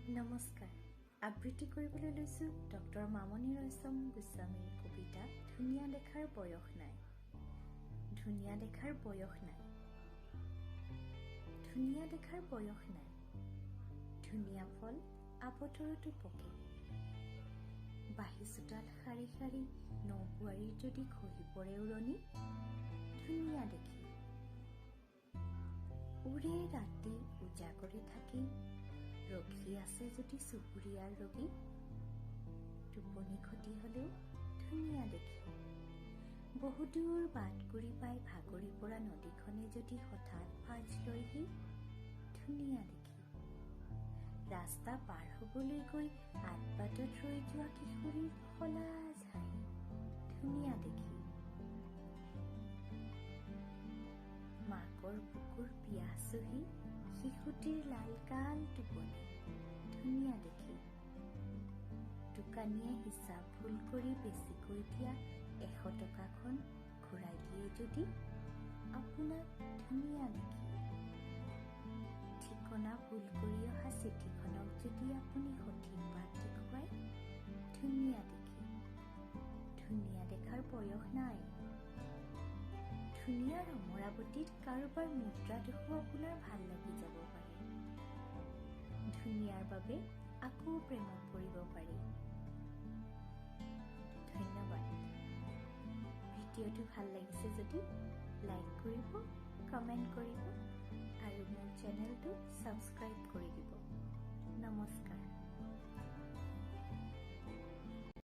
নমস্কাৰ। আবৃত্তি কৰিবলৈ লৈছোঁ ডক্টৰ মামণি ৰয়ছম গোস্বামীৰ কবিতা ধুনীয়া দেখাৰ বয়স নাই। ধুনীয়া দেখাৰ বয়স নাই, ধুনীয়া দেখাৰ বয়স নাই। ধুনীয়া ফল আবতৰতো পকে। বাঁহী চোতাল সাৰি সাৰি নবোৱাৰীৰ যদি খহি পৰে উৰণি, ধুনীয়া দেখি। ওৰে ৰাতি উজাগৰে থাকি ৰখি আছে যদি চুবুৰীয়াৰ ৰোগী, টোপনি খতি হলেও ধুনীয়া দেখি। বহুদূৰ বাট কৰি পাই ভাগৰি পৰা নদীখনে যদি হঠাৎ ভাঁজ লয়হি, ধুনীয়া দেখি। ৰাস্তা পাৰ হবলৈ গৈ আদবাটত ৰৈ যোৱা কিশোৰীৰ সলাজ হাঁহি, ধুনীয়া দেখি। মাকৰ বুকুৰ পিয়াহ চুহি শিশুটিৰ লালকাল টোপনি, ধুনীয়া দেখি। দোকানীয়ে হিচাপ ভুল কৰি বেছিকৈ দিয়া 100 টকাখন ঘূৰাই দিয়ে যদি আপোনাক, ধুনীয়া দেখি। ঠিকনা ভুল কৰি অহা চিঠিখনক যদি আপুনি সঠিক বাট দেখুৱায়, ধুনীয়া দেখি। ধুনীয়া দেখাৰ বয়স নাই। ধুনীয়াৰ অমৰাৱতীত কাৰোবাৰ মুদ্ৰা দোষো আপোনাৰ ভাল লাগি যাব পাৰে। ধুনীয়াৰ বাবে আকৌ প্ৰেমত পৰিব পাৰি। ধন্যবাদ। ভিডিঅ'টো ভাল লাগিছে যদি লাইক কৰিব, কমেণ্ট কৰিব আৰু মোৰ চেনেলটো ছাবস্ক্ৰাইব কৰি দিব। নমস্কাৰ।